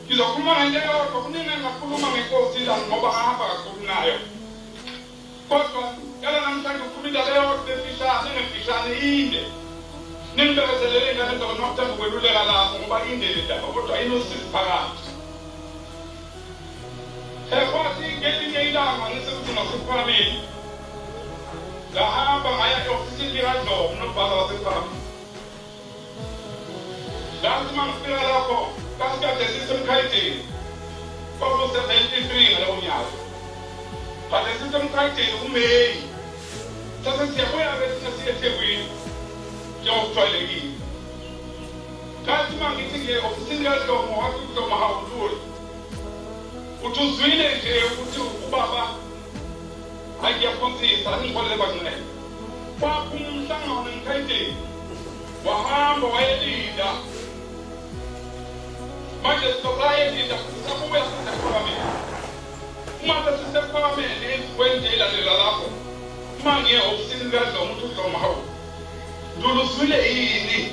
Ngizokhuluma ngento eyodwa, kuningi engingakhuluma ngenkosi la ngoba ngahamba kakhulu nayo. Kodwa yala namhlanje ukhuluma indaba eyodwa emfishane, engemfishane inde. Ningibekezelele ingane zabantu makuthanda ukweluleka lapho ngoba inde le ndaba kodwa inosizi phakathi. Kwathi ngelinye ilanga ngisemzini waseKuphakameni ngahamba ngaya e-ofisini likaDlomo unobhala waseKuphakameni. Ngathi uma ngifika lapho sasikade sisemkhayidini kwaku-73 ngalowo nyaka. Kade sisemkhayidini kuMeyi. Sase siyabuya-ke thina siye eThekwini njengokujwayelekile. Ngathi uma ngithi ngiye ofisini likaDlomo wathi uDlomo hawu Ntuli uthi uzwile nje ukuthi ubaba hayi ngiyaphonsisa aningikholele bancele kwaphuma umhlangano emkhayidini wahamba wayelinda manje sizosayelinda futhi sabuya futhi ekuphakameni uma sesisekuphakameni ezikweni nje ilandela lapho uma ngiye ofisini likadlomo uthi udlomo hawu Ntuli uzwile yini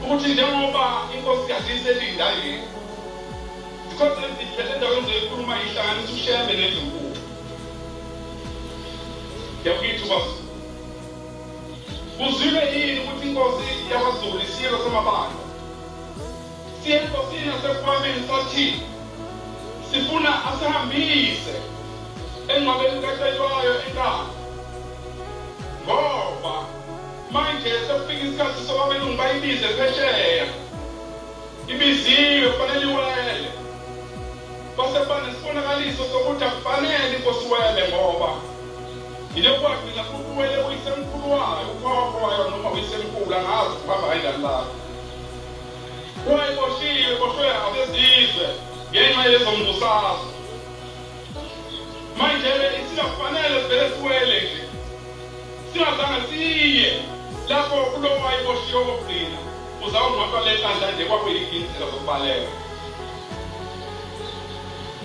ukuthi njengoba inkosikazi iselinda yini zikhona eziphethe endaweni zoyikhuluma ihlanganisa uShembe nendlunkulu yakithi kwaZulu. Uzwile yini ukuthi inkosi yakwaZulu isilo samabandla siye enkosini yaseKuphakameni sathi sifuna asihambise engcwabeni kaCetshwayo eNkandla ngoba manje sekufika isikhathi sokwabelungu bayibize phesheya ibiziwe kufanele iwele kwase kuba nesibonakaliso sokuthi akufanele inkosi iwele ngoba yilokhu wagcina futhi uwele uyisemkhulu wayo ukhokho wayo noma uyisemkhulu angazi kuhamba kanjani lapho wayeboshiwe boshwe abezizwe ngenxa yezombusazwe manje-ke isingakufanele sivele siwele nje singazange siye lapho kulowo wayeboshiwe okokugcina uzawungcwatshwa le nhlanhla nje kwakuyiphi indlela zokubaleka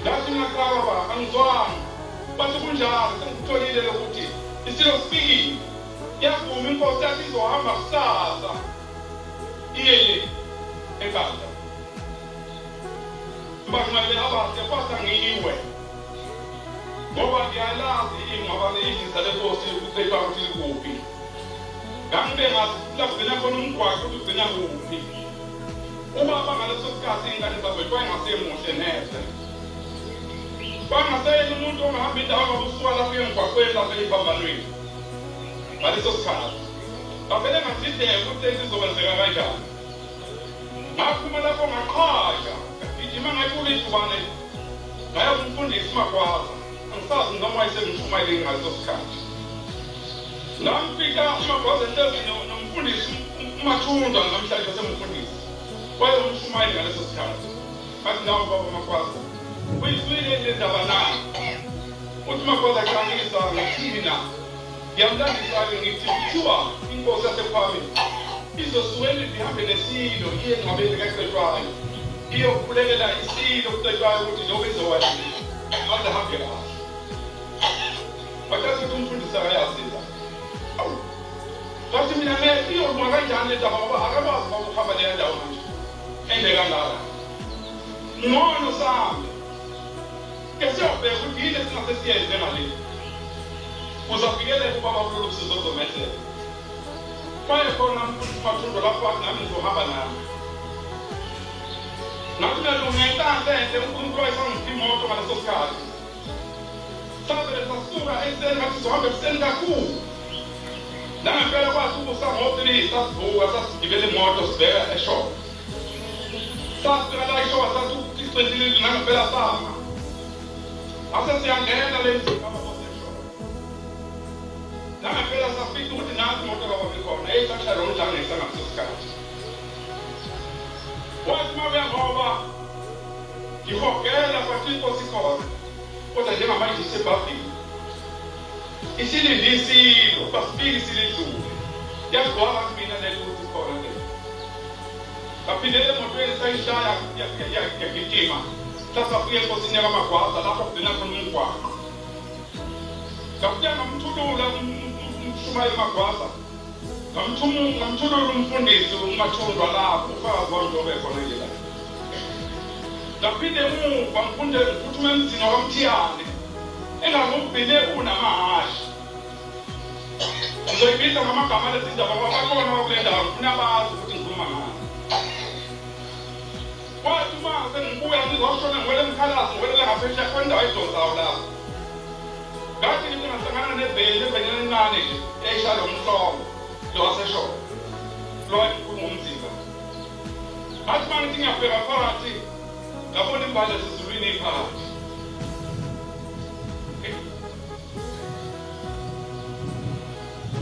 ngathi mina cha baba angizwanga bathi kunjalo sengikutholile lokuthi isilo sifikile yavuma inkosi yathi izohamba kusasa iye le enkandla Bangcwele abahle kwasa ngiwe ngoba ngiyalazi ingcwaba idliza lenkosi ukucetshwa ukuthi likuphi ngangibe ngazi ukuthi lagcina khona umgwaqo ukuthi ugcina kuphi ubaba ngaleso sikhathi iy'ngane zakwethu wayengasemuhle neze kwangaseyena umuntu ongahamba indawo ngoba usuka lapho emgwaqweni lapho ey'phambanweni ngaleso sikhathi ngavele ngadideka ukuthi lento izokwenzeka kanjani Ngaphuma lapho ngaqhasha ngagijima ngayibula ijubane ngaya kumfundisi uMagwaza angisazi noma wayesemshumayeleni ngaleso sikhathi ngamfika uMagwaza ehlezi nomfundisi uMathunjwa namhlanje osemfundisi wayewumshumayeli ngaleso sikhathi ngathi nawe baba Magwaza uyizwile le ndaba na uthi uMagwaza cha ngiyizwa ngithini na Ngiyamlandisa-ke ngithi kuthiwa inkosi yasePhameni izosuka eLibya ihambe nesilo iye engcwabeni likaCetshwayo iyokhulekela isilo kuCetshwayo ukuthi njengoba izowela aze ahambe kahle. Wathi ukuthi umfundisi akayazi indaba. Awu. Ngathi mina ngeke iyolunga kanjani le ndaba ngoba akakwazi baba ukuhamba leya ndawo manje ende kangaka. Ngcono sambe. Ke siyobheka ukuthi yini esingase siyenze ngale. Uzavikeleka ubaba kulolu sizo ozomehlela. Kwaye khona mfundisi Mathunjwa lapho wathi nami ngizohamba nami. Ngathi mina ngenhlanhla enhle uNkulunkulu wayesangipha imoto ngaleso sikhathi. Savele sasuka ekuseni ngathi sizohamba ekuseni kakhulu. Nangempela kwathi ukusa ngo-3 sasivuka sasigibela imoto sibheka eshopo. Safika la ishowa sathi isicentile nangempela sama. Ngase siyangena le ndlu kababa oseshowa. Nangempela safika ukuthi nansi imoto kababa ikhona. Hey sashaya lo mdlangisa ngaleso sikhathi. Wathi mabuya ngoba ngihogela kwathi inkosi ikhona. Kodwa njengamanje isebhavini. Isilinde isilo, basifike isilidlule. Yagcwala kumina lento ukuthi ikhona le. Baphindela emotweni sayishaya yagijima. Sasafika enkosini yakamagwaza lapho kugcina khona umgwaqo. Ngafika ngamthulula umshumayeli Magwaza. Ngamthulula umfundisi uMathundwa lapho ufakazi wami njengoba ekhona nje la. Ngaphinde emuva ngifunde ngiphuthume emzini wakwamthiyane engangubhile unamahhashi. Ngizoyibiza ngamagama lezi ndaba ngoba bakhona bakule ndawo ngifuna bazi ukuthi ngikhuluma ngani. Kwathi uma sengibuya ngizoshona ngiwele emkhalazi ngiwelela ngaphesheya khona indawo edonsayo lapho. Ngathi ngithi ngahlangana neveni evenyana encane nje eyayishaya lo mhlongo lo waseshona lo wayemkhulu ngomzimba. Ngathi uma ngithi ngiyabheka phakathi ngabona imbali yasezulwini iphakathi.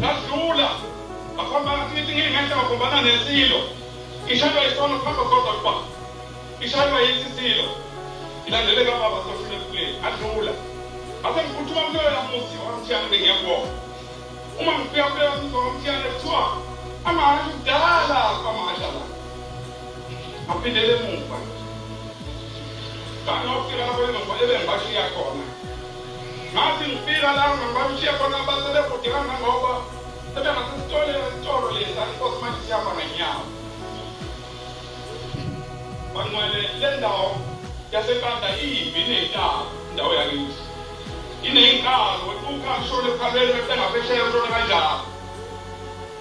Ngadlula ngakhomba ngathi ngithi ngingehla ngakhombana nesilo. Ishaywa isono kuhamba kodwa kuba. Ishaywa yisi isilo. Ilandele kababa soshona emfuleni. Adlula. Ngase ngiphuthuma kuloya muzi wakamthiyane bengiya kuwona. Uma ngifika kuloya muzi wakamthiyane kuthiwa amahhashi kudala kwamahhashi la. Ngaphindela emuva. Ngangiyofika lapho ebengibashiya khona. Ngathi ngifika la ngibashiya khona basebekude kangangoba Sebengasesitolo esitolo lesa inkosi manje sihamba ngenyawo. Bangcwele le ndawo yasenkandla iyimbi iney'ntaba indawo yakithi. Iney'nkalo wequkha kushone ekhalweni weqe ngaphesheya ushone kanjalo.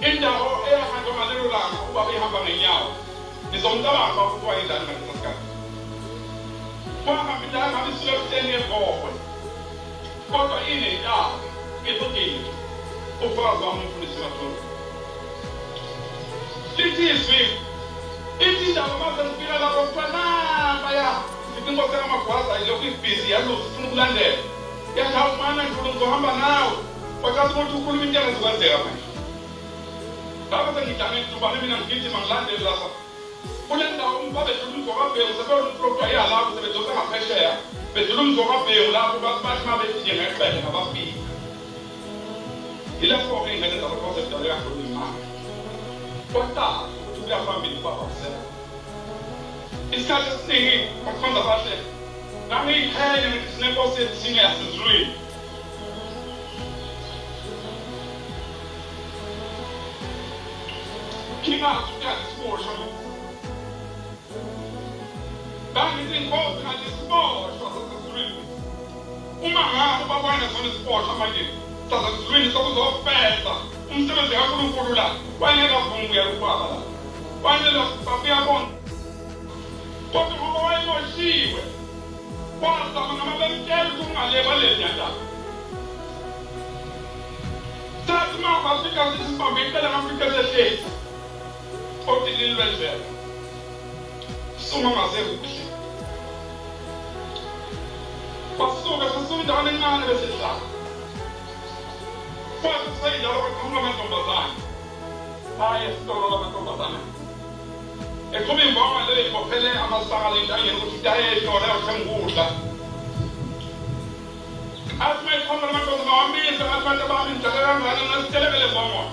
Indawo eyahanjwa ngalelo langa ubaba ehamba ngenyawo. Nizomcabanga ubaba ukuthi wayenjani ngaleso sikhathi. Kwahamba indawo ngabe isuka ekuseni yebhohwe. Kodwa inentaba ixegile. Ufakazi wami umfundisi Mathole. Lithi izwi ithi indaba uma sengifika lapho kuthiwa nampaya ithi inkosi yakamagwaza ilokhu ibhizi yalusa ifuna ukulandela. Yathi hawu mana Ntuli ngizohamba nawe. Kwacaca ukuthi ukhuluma into engazukwenzeka manje. Lapho sengijame ngijubane mina ngigijima ngilandele lapha. Kule ndawo babedlula umzi wakwaBhengu sebeyona umfula okuthiwa iHalavu sebedonsa ngaphesheya bedlula umzi wakwaBhengu lapho bathi bathi uma bethi nje ngeqele ngabafika. Yilapho-ke iy'ngane zabaxhosa zidaleka khona imali. Kwacaca ukuthi ukuya phambili ubaba usekho. Isikhathi esiningi bakhonza bahle ngangiyiqhenya ngithi sinenkosi yethu thina yasezulwini. Ngingazi ukuthi isiboshwa ngangithi inkosi ngathi isiboshwa sasezulwini uma ngabe ubabona sona isiboshwa manje sasezulwini sokuzofeza umsebenzi kaNkulunkulu la wayengeke avume uyena ubaba la wayengeke babuyabona kodwa ngoba wayeboshiwe wazama noma bemtshela ukuthi ungaleba leli ndaba sathi uma bafika sisibambe impela ngafika sehlezi odilini lwendlela suma ngasekuhle basuka sasuka indawana encane besidlala kwathi kuseyinjalo kwaqhamuka amantombazane aye esitolo lamantombazane eqhuba imbonga leyo ibophele amasaka lentanyeni ukuthi itaye ehlola yothenga ukudla athi uma iqhamuka lamantombazane wamisa ngathi bantu bami ngijake kangaka ngasitelekele mbongola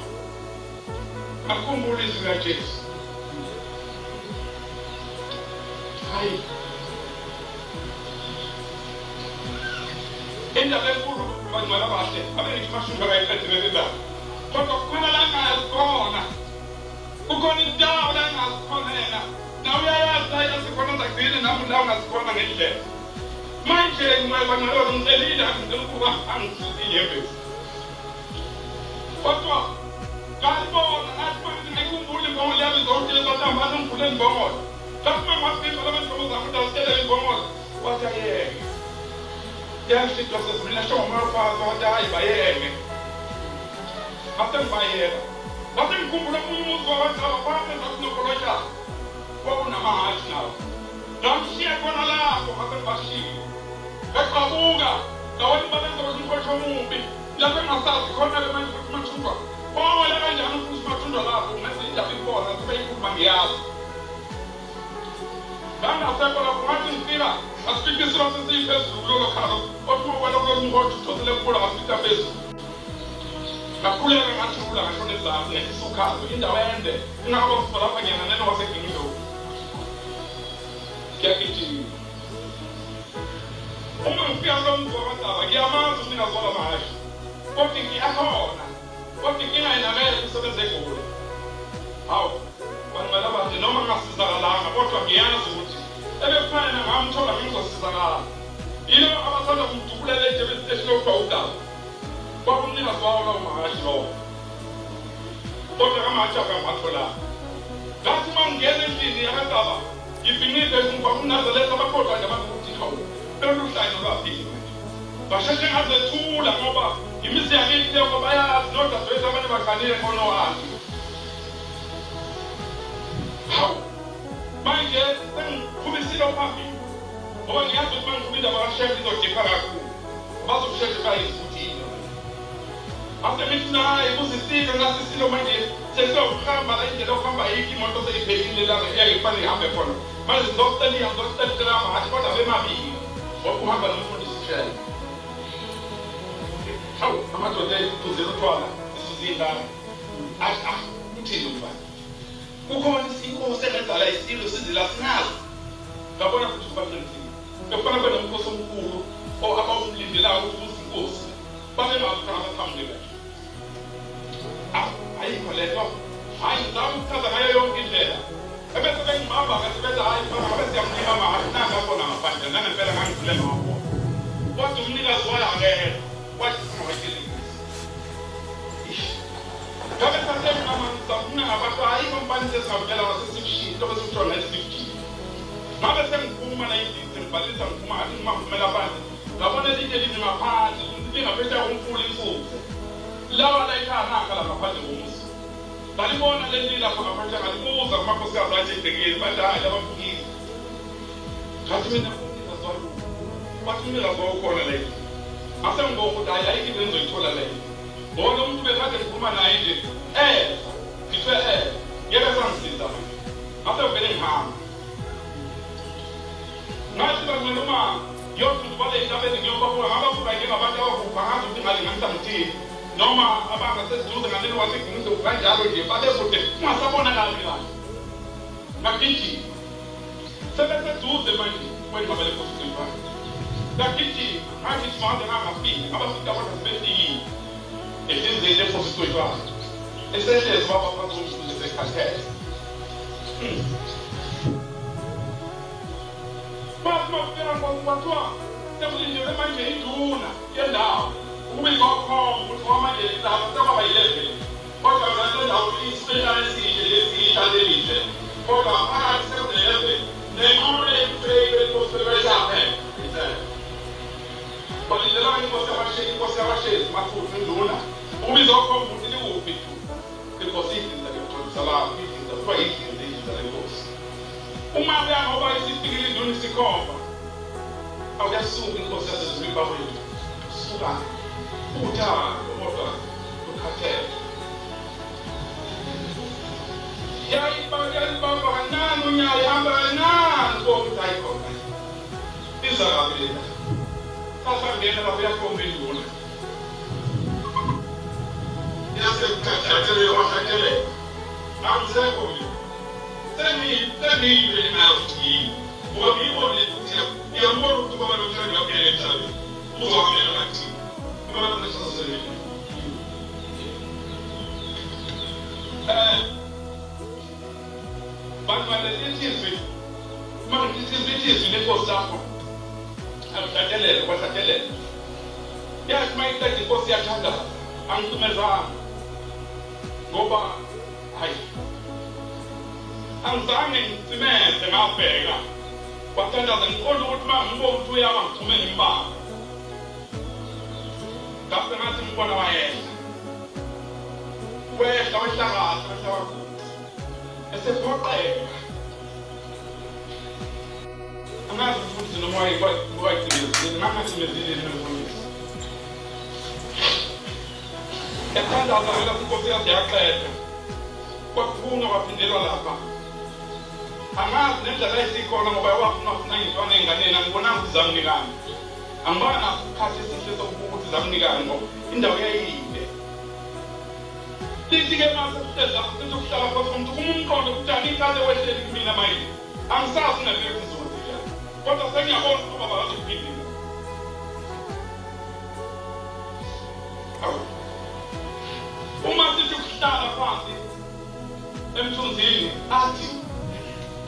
Akhumbula izwi likaJesu. Hayi. Indaba enkulu bangcwele abahle abengithi mashumba kayiqedile le ndaba. Kodwa kukhona la angazi khona. Kukhona indawo la angazi khona yena. Nawe uyayazi la yazi khona zagcine nami la ungazi khona ngendlela. Manje ngcwele bangcwele ngicelile ngicela ukuba angisusi inyembezi. Kodwa ngalibona ngathi manje ngikhumbula imbongolo yami zonke bathi hambani ungivule imbongolo. Ngathi uma ngwafika la mantombazane ukuthi asitelele imbongolo wathi ayeke. Yasho into sezulwini yasho ngomoya ophansi wathi hayi bayeke. Ngase ngibayeka. Ngase ngikhumbula omunye umuzi wabantu phansi ezansi nokolotshana. Kwakunamahhashi nawo. Ngamshiya khona lapho ngase ngibashiya. Ngaqabuka ngawena ubalenza umqosho omubi. Lapho engasazi khona-ke manje ukuthi uMathunjwa wawela kanjani umfundisi uMathunjwa lapho ngenza indaba ikhona kube ikhuluma ngiyazi. Ngangasekho lapho ngathi ngifika ngasifica isilo sesiphezulu kulolo khalo othi uma wela kulolu mhothi uthosele kukhula ngasifica phezulu. Ngakhuleka ngathula ngashona ezansi ngehlisa ukhalo indawo ende ingakho kusuka lapha ngiyana neno waseGingindlovu. Ngiyagijima. Uma ngifika kulo mzi wakwaNdaba ngiyamazi umnikazi wala mahhashi kodwa ngiyakhona kodwa inkinga yena akayeke usebenza eGoli. Hawu bangcwele abahle noma ngingasizakalanga kodwa ngiyazi ukuthi ebekufanele ngabe Ngamthola ngizosizakala. Yilo abathanda kumdubulela ejebe esiteshini okuthiwa udaba. Kwakumnikazi wawo lowo mahhashi lowo. Kodwa kamahhashi akangiwatholanga. Ngathi uma ngingena endlini yakadaba ngibhinqile emuva kumnazaletha abakhohlwa nje abantu ukuthi hawu lolu hlanya lwafika manje. Ngasheshe ngazethula ngoba imizi yakithi leyo ngoba bayazi nodadewethu abanye baganile khona o-anti. Hawu manje sengiqhubisile phambili ngoba ngiyazi ukuthi mangiqhuba indaba kaShembe izodipha kakhulu. Bazokusheshe bayizi ukuthi yini yona. Ngase ngithi naye kuzisilo nasi isilo manje sesiyokuhamba la indlela yokuhamba ayikho imoto seyiphelile la ngeke kufanele ihambe khona. Manje sizocela ngizocela amahhashi kodwa bemabili ngoba uhamba nomfundisi uShembe. Hawu amadoda ephuzela utshwala isizindaba. Athi ah uthini umfana? Kukhona inkosi engenzala isilo sizila sinazo. Ngabona futhi ubaqinisile. Bekufanele kube nomkhosi omkhulu abawumlindelayo ukuthi kuze inkosi. Babengazi ukuthi abaqhamuke kahle. Ah, ayikho le nto. Hayi ngizama ukuchaza ngayo yonke indlela. Ebese bengibamba-ke sebethi hhayi mfana ngabe siyamnika amahhashi nanga khona ngaphandle nangempela ngangivule ngawabona. Kodwa umnikazi wayo akekho. Wathi singawetshela inkosi. Ngabe sasengizama ngabantu ayikho mfana into esingakutshela ngasesikishini into bese kuthiwa ngesifty. Ngabe sengiphuma la endlini sengibhalisa ngiphuma ngathi noma ngiphumela phansi ngabona elinye limi ngaphandle lingaphesheya komfula imfuze. Lawa la ekhaya nakha la ngaphandle komuzi. Ngalibona leli lapha ngaphandle ngalibuza kumakhosikazi athi egcekeni bathi hhayi labaphukile. Ngathi mina umnikazi walo wathi umnikazi wawukhona la endlini. Ngase ngibonga ukuthi hhayi ayikho into engizoyithola la endlini. Ngoba lo muntu bekade ngikhuluma naye nje eza ngithiwe eza ngeke sangisiza manje. Ngase ngivele ngihamba. Ngathi bangcwele uma ngiyodudubala entabeni ngiyobabuka ngababuka njengabantu ababhubha ngazi ukuthi ngalinganisa ngithini noma abangaseduze nganeno waseGungundlovu kanjalo nje babekude kungasabonakali kahle. Ngagijima. Sebeseduze manje kwenqaba lenkosi Cimfana. Ngagijima, ngagijima ngaze ngangafika, ngabafika kodwa sebefikile. Ehlinzeni lenkosi Cimfana. Esehlezi baba phansi komfundisi esekhathele. Bathi makufika nkosi kwathiwa sekulindelwe manje induna yendawo ukuba izokhomba ukuthi ngoba manje lapha sekwaba yi-level. Kodwa yona le ndawo isiqeshana esihle lesi ihlale elihle. Kodwa phakathi sekune-level nenqola yemfeyi lenkosi bebayishaphe. Balindela inkosi yabashezi, inkosi yabashezi Mathuthu induna ukuba izokhomba ukuthi likuphi iduna. Inkosi idlinza ke lapho idlinza kuthiwa idlinza idlinza lenkosi. Uma kuya ngoba isifikile induna isikhomba awuyasuka inkosi yasezulwini bakwethu suka uthando kodwa lukhathele. Yayibamba kancane unyawo ihamba kancane ubona ukuthi hayi khona iza kabi le ndaba. Sasangena lapho yakhomba induna. Yasekuthathelwe kwahlatheleka. Angisekho mina. Sengiyinto engazi ukuthi yini. Ngoba ngiyibonile ukuthi ngiyambona ukuthi ubaba nomhlanje uyabuyela emhlabeni. Uzohambela ngathini. Ngoba namhlanje saseselile. Bangcwele lithi izwi uma ngithi izwi lithi izwi lenkosi lapho akuhlatelelwe kwahlatelelwa yathi uma iqeda inkosi iyathandaza angicimezanga ngoba hayi angizange ngicimeze ngabheka wathandaza ngiqonda ukuthi uma ngibona ukuthi uyawa ngiphume ngimbambe ngase ngathi ngibona wayehla wehla wehla kahle wehla waguqa esephoqeka angazi umfundisi noma wayecimezile ngangacimezile yini umfundisi ethandaza ngela inkosi yaze yaqeda kwaphunywa kwaphindelwa lapha angazi nendlela ayisikhona ngoba wafuna funa iy'ntwana ey'nganeni angibonanga ukuthi zamnikani angibanga naso isikhathi esihle sokubuka ukuthi zamnikani ngoba indawo yayiyinde Lithi-ke mase sihlezi lapho sithi ukuhlala phansi komuntu kuma umqondo ukuthi angikade wehleli kumina manje angisazi ngempela ukuthi ngizokwenzenjani kodwa sengiyabona ukuthi ubaba akazokuphindela uma sithi ukuhlala phansi emthunzini athi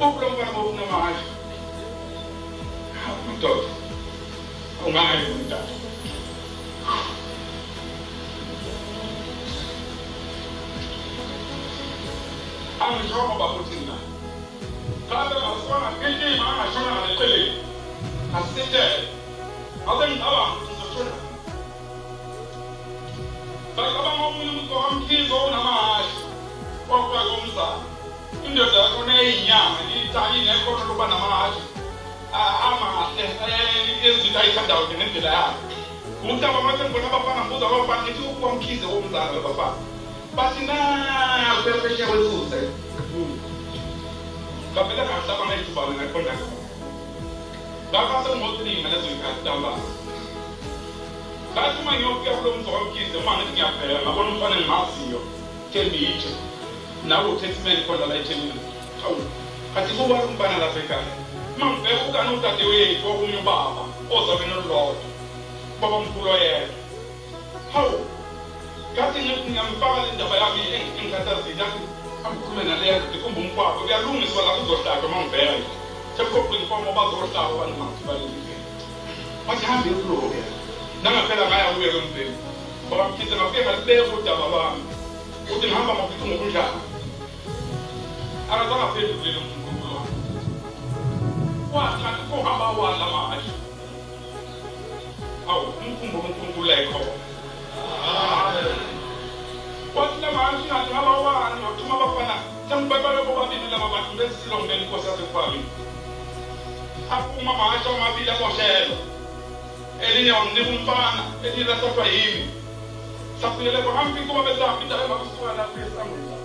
uphi lo mfana bofuna amahhashi. Madoda, ungayi umntana. Angishongo baba uthi mina. Ngabe ngasona ngigijima ngashona ngaleqeleni. Ngasitshela. Ngase ngicabanga ukuthi ngizoshona. Ngacabanga omunye umuntu wakamkhize onamahhashi wakuya komzala. Indoda yakhona eyinyanga ithanye inekhono lokuba namahhashi amahle ezinto ayithandayo nje ngendlela yakhe. Umhlaba mase ngibona abafana ngibuza abafana ngithi ukwamkhize womzala labafana. Bathi naku phesheya kwesuse. Ngavele ngahlaba ngejubane ngaqonda ngakho. Ngakho sengingocinga lezo yikhathi ntambama. Ngathi uma ngiyofika kulo mzi waMkhize uma ngithi ngiyabheka ngabona umfana engimaziyo Thembitshe nawe uTaxman khona la eThekwini. Hawu, kathi kuba umfana lapha ekhaya. Uma ngibheka ukani udadewethu okunye ubaba ozalweni olulodwa. Ubaba omkhulu oyedwa. Hawu, ngathi ngiyamfaka le ndaba yami engikhathazile athi angikhulume naleya ndoda ikhumba umkwabo kuyalungiswa la kuzohlatshwa uma ngibheka nje sekuqoqa inkomo bazohlaba abantu mangibalekile wathi hambe kuloya nangempela ngaya kuye lo mbhemu ngoba mkhize ngafike ngalibeka udaba lwami ukuthi ngihamba ngobuhlungu obunjani akazange aphendule lo mkhulu wami wathi ngathi kuhamba wala manje awu umkhumbulo uNkulunkulu la ekhona wathi lama ngathi ngaba wani wathuma abafana sengibebeke bobabili laba bantu besilongeni inkosi yasekwami aphuma amahhashi amabili aboshelwa elinye wanginika umfana elinye lathathwa yimi safikele kwahamba inkuba besihamba indawo emakusuka lapho esangweni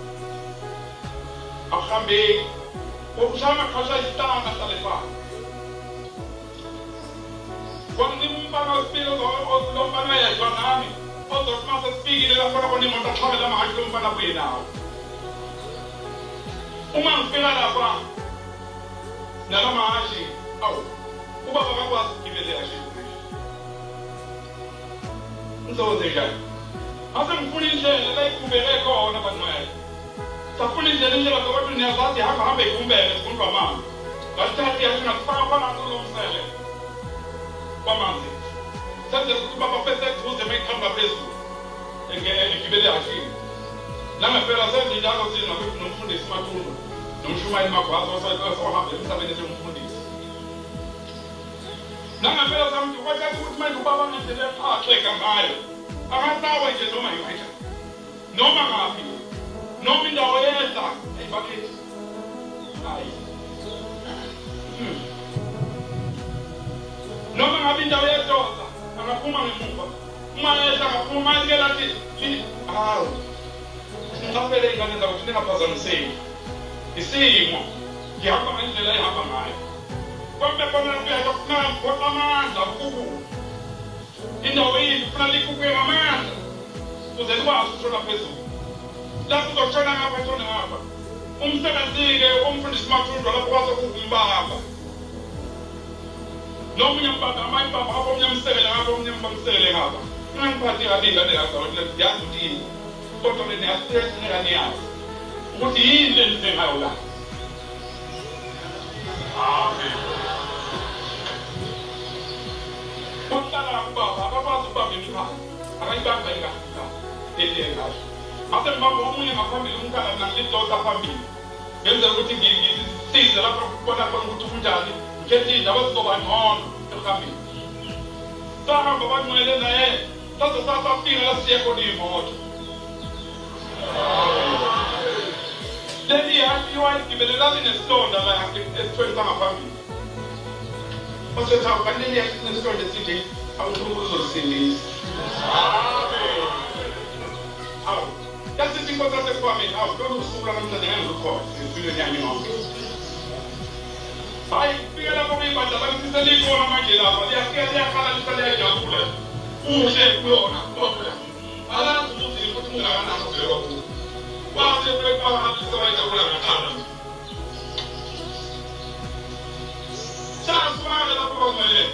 akuhambeki wokushaya amaqhasha ayisitanga ahlale phansi wanginika umfana wesibili lo mfana yedwa nami ozothi uma sesifikile lapho khona imoto axhawele amahhashi lo mfana abuye nawo uma ngifika lapha nala mahhashi awu ubaba akakwazi ukugibela ihhashi ngizokwenze njani ase ngifuna indlela la ikhubeke khona bangcwele safuna indlela indlela zabantu niyazazi hamba hambe igumbele zigundwa amanzi ngasithatha ihhashi ngasifaka phakathi kulo msele kwamanzi senzela ukuthi ubaba beseduze uma iqhamuka phezulu egibele ehhashini nangempela senze njalo thina nomfundisi Mathundu nomshumayeli Magwaza ohambe emhlabeni esengumfundisi nangempela samntu kwathatha ukuthi manje ubaba ngendlela axega ngayo akasawe nje noma yikanjani noma ngaphi noma indawo yehla eyi bakithi hayi noma ngabe indawo yedonsa angaphuma ngemuva uma yehla angaphuma uma like lathi hawu ngiqaphele iy'ngane zakuthi ningaphazamiseki isimo ngihamba ngendlela ehamba ngayo kwambe khona kuyehla kufuna ngiphoqa amandla ukukhuphuka indawo yini kufuna likhuphuke ngamandla kuze likwazi ukushona phezulu lapho uzoshona ngapha shona ngapha umsebenzi-ke umfundisi mathunjwa lapho kwase kuwumbamba nomunye mbamba amanye mbamba ngapha omunye amsekele ngapha omunye mbamsekele ngapha ingangiphathi kabi ingane yazi yazi ukuthi yini kodwa mina yafuneka niyazi ukuthi yini le nize ngayo la amen wahlala ubaba akakwazi ukubamba imikhala akayibamba ingane leli engasho ngase ngibamba omunye ngaphambili umkhala mina ngilidonsa phambili ngenzela ukuthi ngisize lapho kubona khona ukuthi kunjani ngikhethe iy'ndaba zizoba ngcono ekuhambeni sahamba bangcwele naye saze sasafika la siye khona iy'moto leli hhashi waligibele lalinesilonda la esithweni sangaphambili wasethi awu kanti leli hhashi linesilonda esinje uNkulunkulu uzolisindisa amen awu yasithi inkosi yasekwameni awu lolu usuku lwanamhlanje ngeke ngilukhohlwe empilweni yami yonke hayi kufike lapho kuyibandla lakithi selikhona manje lapha liyafika liyakhala lisaliyajabula kuhle kuyona kodwa Alazi ukuthi futhi ungakanani ubhekwa kuwo. Kwase bekuphakamise bayijabula ngaqala. Sasifaka lapho bangcwele.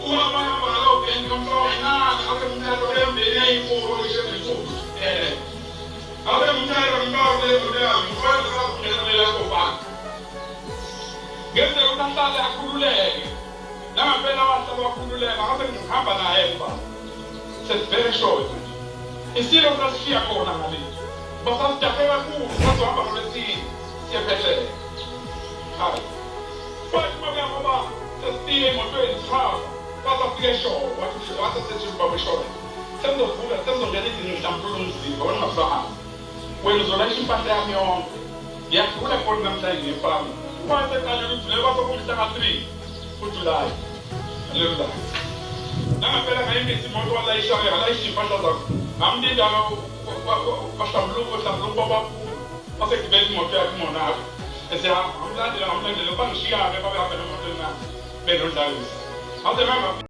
Uma bahamba ngalowo bhenki omhlophe nani abe umthatha uyambeni eyinkulu ishe enkulu. Eh. Abe umthatha umntwana leyo leyo ngifana ngakho kulela kobani. Ngenzeka ukuthi ahlale akhululeke. Nangempela wahlala wakhululeka ngase ngihamba naye ubaba. Sesibheke eshowe manje. Isilo sasishiya khona ngale. Basasijahe kakhulu sazohamba ngolwesine siye phesheya. Hayi. Kwathi makuya ngoba sesifike emotweni sihamba sasafika eshowe wathi wathi sethi ubaba eshowe. Sengizovuka sengizongena endlini ngihlambulula umzimba wena ungasahambi. Wena uzolayisha impahla yami yonke. Ngiyagula khona namhlanje ngiyefama. Kwase qala ujulayi kwase kumhla ka-3 uJulayi. Ngalelo langa. Nangempela ngayimisa imoto walayisha-ke ngalayisha iy'mpahla zakho. Ngamlinda-ke wahlambuluka wahlambuluka ubaba wasegibela imoto yakhe umonako. Esehamba ngamlandela ngamlandela bangishiya-ke babehamba nemoto encane benondlalisa. Ngaze ngangafika.